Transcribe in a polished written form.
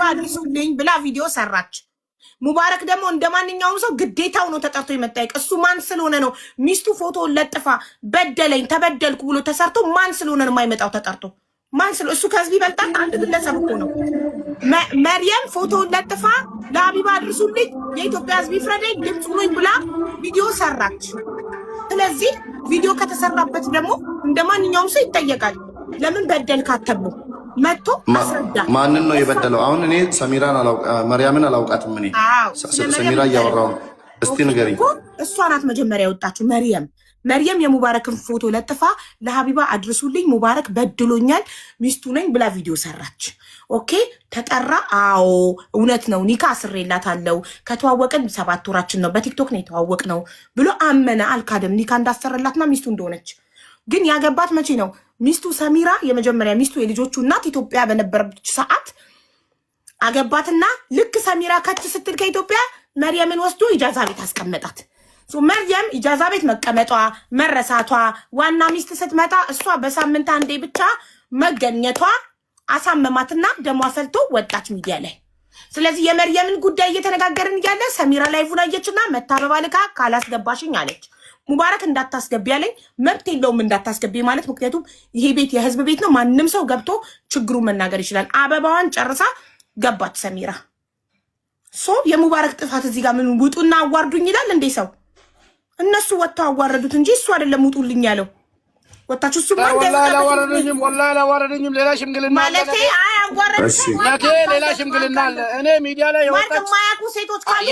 ለሀቢባ አድርሱልኝ ብላ ቪዲዮ ሰራች። ሙባረክ ደግሞ እንደ ማንኛውም ሰው ግዴታው ነው ተጠርቶ የመጠየቅ። እሱ ማን ስለሆነ ነው ሚስቱ ፎቶ ለጥፋ በደለኝ ተበደልኩ ብሎ ተሰርቶ ማን ስለሆነ ነው የማይመጣው ተጠርቶ? ማን ስለ እሱ ከህዝብ ይበልጣል? አንድ ግለሰብ እኮ ነው። መርየም ፎቶውን ለጥፋ ለሀቢባ አድርሱልኝ፣ የኢትዮጵያ ህዝብ ይፍረደኝ፣ ድምፅ ሁኑኝ ብላ ቪዲዮ ሰራች። ስለዚህ ቪዲዮ ከተሰራበት ደግሞ እንደ ማንኛውም ሰው ይጠየቃል። ለምን በደልካት ተብሎ መጥቶ አስረዳ። ማንን ነው የበደለው? አሁን እኔ ሰሚራን መርያምን አላውቃትም። እኔ ሰሚራ እያወራሁ ነው። እስቲ ንገሪኝ። እሷ ናት መጀመሪያ የወጣችው መርየም። መርየም የሙባረክን ፎቶ ለጥፋ ለሀቢባ አድርሱልኝ፣ ሙባረክ በድሎኛል፣ ሚስቱ ነኝ ብላ ቪዲዮ ሰራች። Okay ተጠራ። አዎ እውነት ነው፣ ኒካ አስሬላታለሁ፣ ከተዋወቅን 7 ወራችን ነው፣ በቲክቶክ ነው የተዋወቅነው ብሎ አመነ። አልካደም፣ ኒካ እንዳሰረላትና ሚስቱ እንደሆነች። ግን ያገባት መቼ ነው? ሚስቱ ሰሚራ የመጀመሪያ ሚስቱ የልጆቹ እናት ኢትዮጵያ በነበረች ሰዓት አገባትና ልክ ሰሚራ ከች ስትል ከኢትዮጵያ መርየምን ወስዶ ኢጃዛ ቤት አስቀመጣት። መርየም ኢጃዛ ቤት መቀመጧ መረሳቷ፣ ዋና ሚስት ስትመጣ እሷ በሳምንት አንዴ ብቻ መገኘቷ አሳመማትና ደሟ ፈልቶ ወጣች ሚዲያ ላይ። ስለዚህ የመርየምን ጉዳይ እየተነጋገርን እያለ ሰሚራ live ኡን አየችና መታበባ ልካ ካላስገባሽኝ አለች። ሙባረክ እንዳታስገቢ ያለኝ መብት የለውም እንዳታስገቢ ማለት፣ ምክንያቱም ይሄ ቤት የህዝብ ቤት ነው። ማንም ሰው ገብቶ ችግሩን መናገር ይችላል። አበባዋን ጨርሳ ገባች ሰሚራ። So የሙባረክ ጥፋት እዚህ ጋር ምን ውጡና አዋርዱኝ ይላል እንዴ ሰው? እነሱ ወጥተው አዋረዱት እንጂ እሱ አይደለም ውጡልኝ ያለው። ወጣችሁ እሱ ወላሂ አላዋረዱኝም፣ ወላሂ አላዋረዱኝም። ሌላ ሽምግልና አለ። ማለቴ አይ አዋረዱት። ነገ ሌላ ሽምግልና አለ። እኔ ሚዲያ ላይ የወጣች የማያውቁ ሴቶች ካሉ